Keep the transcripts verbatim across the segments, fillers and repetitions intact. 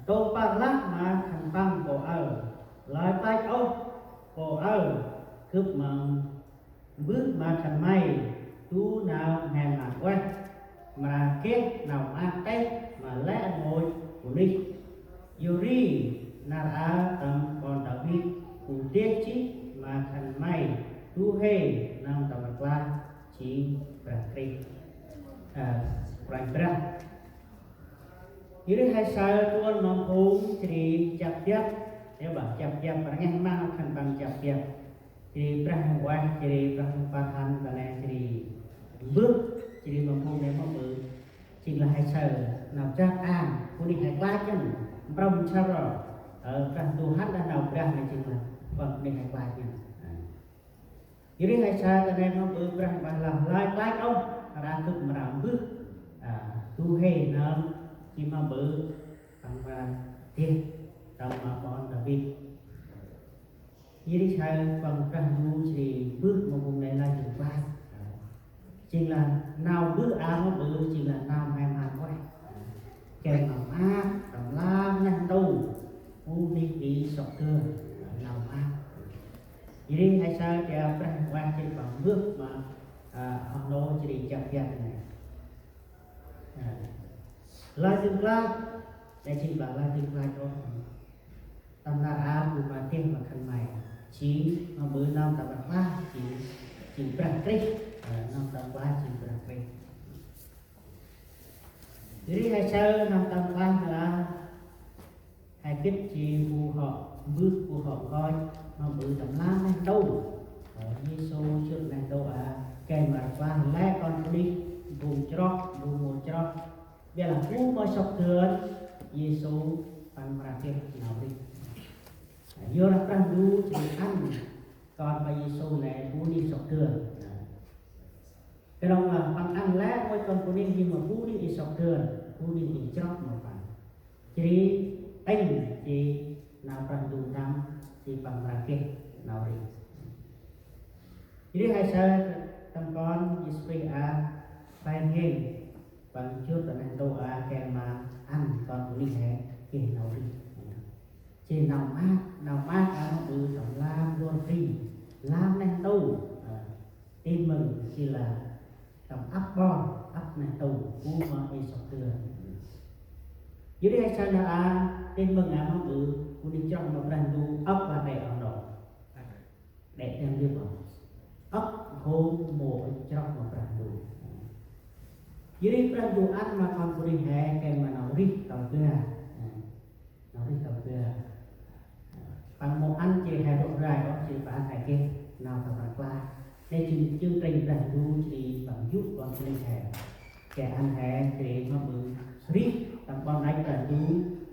Tông păng lah ma khân păng pô aơ: Lơi klach ôh, pô aơ, gâp măng mbơh ma khân may du nau ngăn ma ueh, mra geh nau maak têh ma lĕ rngôch bunuyh. Yor ri nar aơ tâm ƀon Đavid gŭ deh jêh ma khân may du huê nơm tâm rklaih jêng Brah Krist, Kôranh Brah. Yor ri he saơ tuan ma phung jêh ri chăp biăp, ya bah, chăp biăp, rngeh ma khân păng chăp biăp. Jêh ri Brah Huêng Ueh, jêh ri Brah Huêng Păng hăn ta nê, jêh ri mbơh, jêh ri ma phung nê ma bơh. Jêng lah he saơ nau jăk ang, bunuyh he klach ngăn, mprâm nsăr ro. Ơ, Brah Ndu hăn đah nau brah nê jêng lah, păng bunuyh he klach ngăn. Yor ri he saơ ta nê ma bơh, Brah Huêng Ueh lah: Lơi klach ôh, nar aơ gâp mra mbơh du huê nơm, jêh ma bơh păng mra deh tâm ƀon Đavid. Yor ri saơ păng Brah Ndu jêh ri mbơh ma phung nê lah jêng klach. Jêng lah nau mbơh aơ ma bơh, jêng lah nau mhe mhan ueh. Gay ma maak tâm lam neh ntu, bunuyh i sŏk dơn, nau maak. Yor ri he saơ ta nê Brah Huêng Ueh jêh ri păng mbơh ma, ơ, oh nô jêh ri chăp biăp nê. Lơi dâng klach, nê jêng lah lơi dâng klach ôh. Tâm nar aơ gâp mra deh ma khân may. Jêng ma bơh nơm tâm rklaih, jêng, jêng Brah Krist, ơ, nơm tâm rklaih jêng Brah Krist. Yor ri he saơ nơm tâm rklaih lah he gĭt jêng bu hŏ mbơh, bu hŏ nkoch ma bơh tâm lam neh ntu. Ơ, Yêsu jŭr neh ntu aơ, gay ma rklaih lĕ kon bunuyh, bu chroh, bu mâu chroh. Ƀiălah bu mâu sŏk dơn, Yêsu păng mra geh nau rêh. Yor lah Brah Ndu jêh ri ăn Kon Păng Yêsu nê bunuyh sŏk dơn. Knŏng lah Păng ăn lĕ rngôch kon bunuyh, jêng ma bunuyh i sŏk dơn, bunuyh i chroh ma Păng. Jêh ri tĭng jêh nau Brah Ndu ntăm, jêh Păng mra geh nau rêh. Jêh ri he saơ tâm Kon Yêsu Krist aơ, Păng ngên, Păng jŭr ta neh ntu aơ, gay ma ăn kon bunuyh he geh nau rêh. Jêh nau maak, nau maak aơ ma bơh tâm lam rvê, lam neh ntu. Ơ, Tin Mừng jêh lah tâm ăp ƀon, ăp neh ntu, bu mâu i sŏk dơn. Yor ri he saơ nau aơ, Tin Mừng aơ ma bơh, bunuyh chroh ma Brah Ndu ŏk lah đê̆ oh nô. Đê̆ dâng yơh ŏk. Ŏk hôm mâu chroh ma Brah Ndu. Yor ri Brah Ndu ăn ma kon bunuyh he gay ma nau rêh tâm bar. Nau rêh tâm bar. Păng mâu ăn jêh he rôh rai ôh, jêh Păng ăn he geh nau tâm rklaih. Nê jêng, jêng tĭng Brah Ndu jêh ri Păng yô̆ kon bunuyh he. Gay ăn he jêh ri ma bơh rêh tâm ƀon rvê Brah Ndu,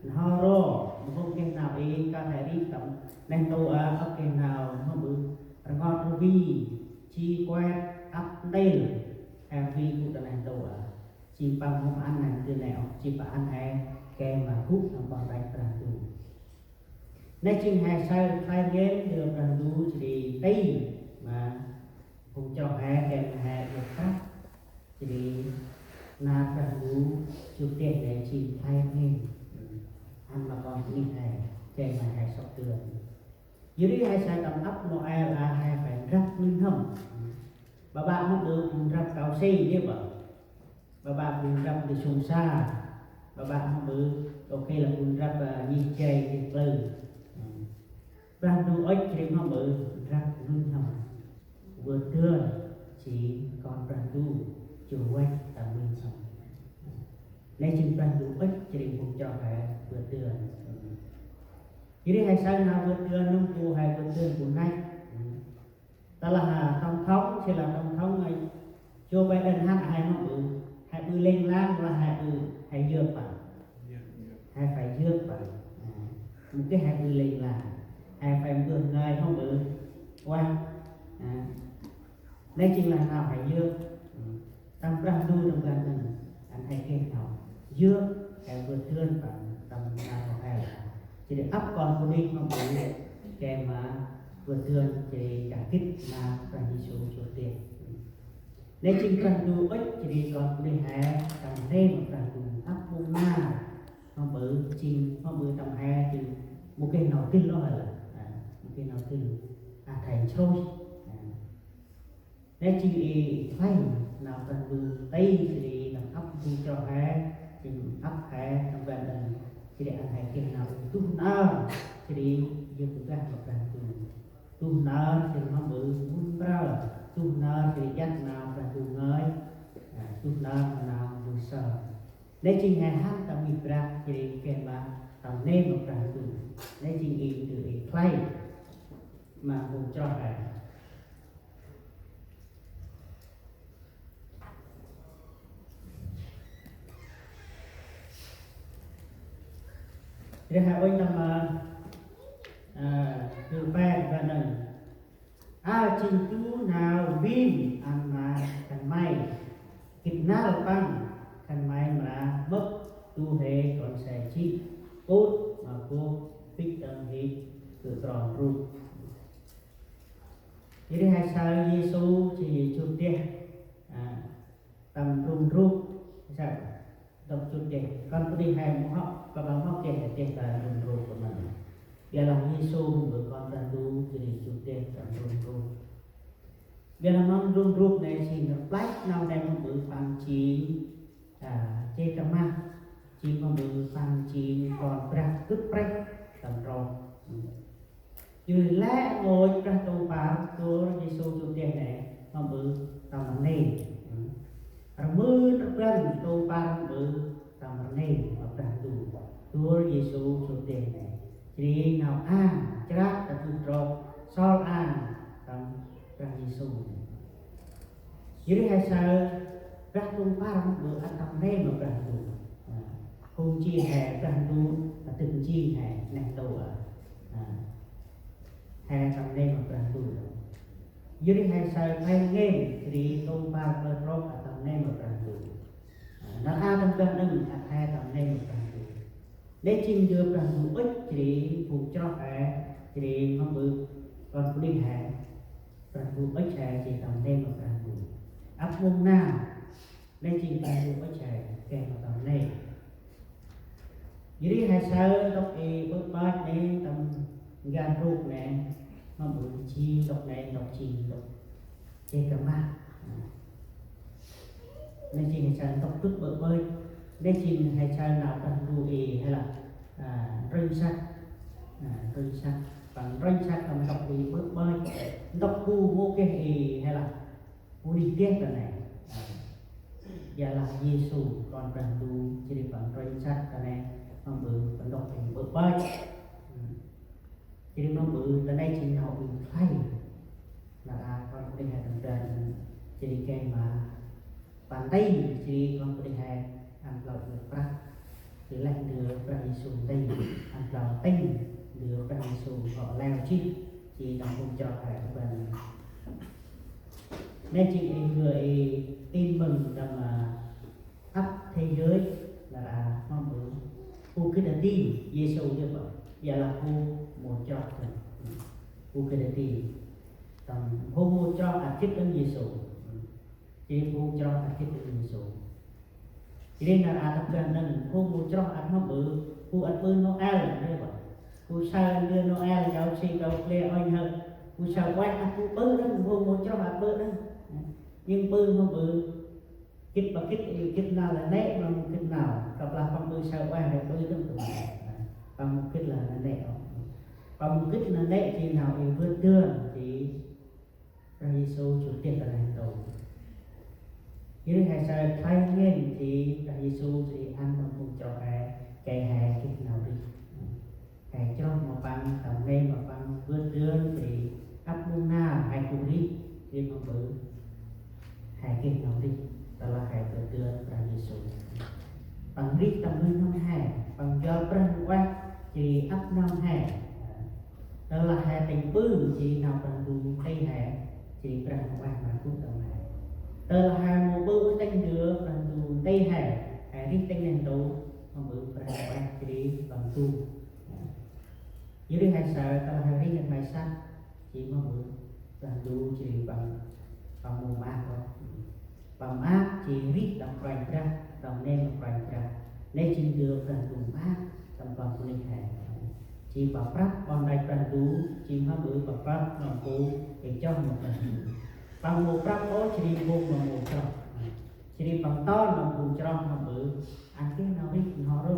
n'ho ro, mâu hôm geh nau i, kơt he rêh tâm neh ntu aơ, ŏk geh nau ma bơh rngot rvê, ji kuet, ăp ntil, he rvê gŭ ta neh ntu aơ. Jêh Păng mâu ăn nau dơn nê ôh, jêh Păng ăn he gay ma gŭ tâm ƀon rvê Brah Ndu. Nê jêng he saơ khlay ngên ndơ Brah Ndu jêh ri ti ma phung chroh he, gay ma he iăt prăp. Jêh ri nar Brah Ndu jŭr deh nê jêng khlay ngên. Ăn ma kon bunuyh he, gay ma he sŏk dơn. Yor ri he saơ tâm ăp Nôel aơ he phải ndrăp nuih n'hâm. Ƀaƀă ma bơh bu ndrăp kau si, yơh ƀă. Ƀaƀă bu ndrăp ndơ sông sa. Ƀaƀă ma bơh, ôkê lah bu ndrăp, ơ, nhih jay, nhih klư. Brah Ndu ŭch jêh ri ma bơh ndrăp nuih n'hâm. Vượt dơn, jêh kon Brah Ndu jŭr văch tâm nuih n'hâm. Nê jêng Brah Ndu ŭch jêh ri phung chroh he vượt dơn. Jêh ri he saơ nau vượt dơn, nâm bu he vượt dơn bu năch. Tơlah, à, tổng thống, jêh lah tổng thống, à, Joe Biden hăn he mâu ƀư, he ƀư lêng lang lah he ƀư, he yơk păng. He phải yơk păng. À, mâu geh he ƀư lêng lang. He phải mbơh ngơi mâu ƀư. Ueh. À, nê jêng lah nau he yơk. Ừ. Tâm Brah Ndu tâm ban nâng, ăn he geh nau yơk, he vượt dơn păng tâm nau he. Jêh ri ăp kon bunuyh mâu ƀư, gay ma vượt dơn, jêh ri kah gĭt ma Brah Yêsu jŭr deh. Nê jêng Brah Ndu ŭch, jêh ri kon bunuyh he, tâm nê ma Brah Ndu ăp ƀŭng ma. Mâm ƀư jêng, mâm ƀư tâm he jêng mâu geh nau dơi ôh lah. A, mâu geh nau dơi. A, athei nsrôyh. A. Nê jêng i khlay nau Brah Ndu tih jêh ri tâm ăp phung chroh he, jêng ăp he tâm ban đăng, jêh ri ăn he geh nau duh nar, jêh ri yơk gah ma Brah Ndu. Duh nar jêh ri mâm ƀư mŭn mprơ, duh nar jêh ri iăt nau Brah Ndu ngơi, a, duh nar ma nau mbơh sơm. Nê jêng he hăn tâm mih Brah, jêh ri geh ma tâm nê ma Brah Ndu. Nê jêng i ndơ i khlay ma phung chroh he. Jêh ri he uănh tâm, a, a, ndơ pe, pe nâng. A, jêng du nau vin ăn ma khân may. Gĭt năl păng khân may mra mâp du huê kon se jê̆. Pôt ma bôk bêch tâm hêt kơ tron rup. Jêh ri he saơ Yêsu jêh ri jŭr deh, a, tâm ndrung ndrôk, he saơ, ntŭk jŭr deh. Kon bunuyh he mâu hŏ, kăp lah mâu geh deh ta ndrung ndrôk kơ mân. Ƀiălah Yêsu mâm ƀư Kon Brah Ndu jêh ri jŭr deh tâm ndrung ndrôk. Ƀiălah mâm ndrung ndrôk nê jêng rplăch nau nê mâm ƀư Păng jêng, a, jêh kơ mah, jêng mâm ƀư Păng jêng Kon Brah gâp prêh tâm trôk. Jêh ri lĕ rngôch brah tông păr tôr Yêsu jŭr deh nê, mâm ƀư tâm rnê. Rmưn rbăn tông păr mâm ƀư tâm rnê ma Brah Ndu tôr Yêsu jŭr deh nê. Jêh ri nau ang chrăk ta bơh trôk, sol ang tâm Brah Yêsu nê. Jêh ri he saơ brah tông păr mâm ƀư ăt tâm rnê ma Brah Ndu. A, phung jêng he Brah Ndu, a, dâk jêng he neh ntu, a. A, he tâm rnê ma Brah Ndu. Jêh ri he saơ khlay ngên, jêh ri tông păr ƀơ trôk ăt tâm rnê ma Brah Ndu. A, nar aơ tâm ban đăng ăt he tâm rnê ma Brah Ndu. Nê jêng ndơ Brah Ndu ŭch jêh ri phung chroh he, jêh ri mâm ƀư kon bunuyh he. Brah Ndu ŭch he jêh tâm rnê ma Brah Ndu. Ăp mông nau, nê jêng Brah Ndu ŭch he, geh ma tâm rnê. Jêh ri he saơ ntŭk i ƀơ̆ ƀơch nê tâm ngan rôk nê, mâm ƀư jêng ntŭk nê, ntŭk jêng ntŭk jêh kơ mah. Nê jêng he saơ ntŭk dŭt ƀơ̆ ƀơch. Nê jêng he saơ nau Brah Ndu i he lah, a, ntrŭnh săk. A, ntrŭnh săk. Păng ntrŭnh săk tâm ntŭk i ƀơ̆ ƀơch. Ntŭk bu mâu geh i he lah bunuyh deh ta nê. A, ƀiălah Yêsu Kon Brah Ndu jêh ri Păng ntrŭnh săk ta nê, mâm ƀư ntŭk i ƀơ̆ ƀơch. Jêh ri mâm ƀư ta nê jêng nau i khlay. Nar aơ kon bunuyh he tâm ban, jêh ri geh ma păng nti, jêh ri kon bunuyh he ăn tlâo i prăk. Jêh ri lĕ ndơ Brah Yêsu nti, ăn tlâo tĭng ndơ Brah Yêsu hŏ leo jêh, jêh tâm phung chroh he tâm ban. Nê jêng i ngơi i Tin Mừng tâm, a, ăp thế giới, nar aơ mâm ƀư bu gĭt a di Yêsu dê ƀă, ƀiălah bu mâu chroh dâng. Bu gĭt a di. Tâm bu mâu chroh ăt gĭt dâng Yêsu. Jêh ri bu chroh ăt gĭt dâng Yêsu. Jêh ri nar aơ tâm ban đăng bu mâu chroh ăt mâm ƀư, bu ăt ƀư Nôel dê ƀă. Bu saơ ndơ Nôel, jao si kơl ple uănh hơ̆. Bu saơ ueh ăt bu ƀư dâng, bu mâu chroh ăt ƀư dâng. Jêng ƀư mâm ƀư gĭt ƀă gĭt, gĭt nau lĕ nĕ, mâm gĭt nau. Kăp lah păng ƀư saơ ueh he ƀư dâng. Păng mâu gĭt lah nĕ ôh. Păng mâu gĭt nĕ jêng nau i vơt dơn, jêh ri Brah Yêsu jŭr deh ta neh ntu. Jêh ri he saơ khlay ngên, jêh ri Brah Yêsu jêh ri ăn ma phung chroh he, gay he geh nau rêh. He chroh ma păng, tâm rnê ma păng, vơt dơn, jêh ri ăp mông nau he gŭ rêh, jêh ri mâm ƀư he geh nau rêh, tơlah he vơt dơn Brah Yêsu. Păng rêh tâm nuih n'hâm he, păng njuăl Brah Ndu ueh, jêh ri ăp nơm he. Tơlah he tĭng ƀư, jêh ri nau Brah Ndu nti he, jêh ri Brah Ndu ueh mra gŭ tâm he. Tơlah he mâu ƀư tĭng ndơ Brah Ndu nti he, he rêh tĭng neh ntu, mâm ƀư Brah Ndu ueh jêh ri păng gŭ. Jêh ri he saơ tơlah he rêh he may săk, jêh ri mâm ƀư Brah Ndu jêh ri păng, păng mâu maak ôh. Păng maak jêh ri rêh tâm Kôranh Brah, tâm rnê ma Kôranh Brah. Nê jêng ndơ Brah Ndu mơak tâm ban bunuyh he. Jêng păng prăp ƀon nđăch Brah Ndu, jêng hŏ ƀư păng prăp nâm bu, ê chroh ma Brah Ndu. Păng mâu prăp ôh, jêh ri mâu, mâu, mâu chroh. Jêh ri păng ton nâm bu chroh hŏ ƀư, ăn geh nau rêh n'ho ro.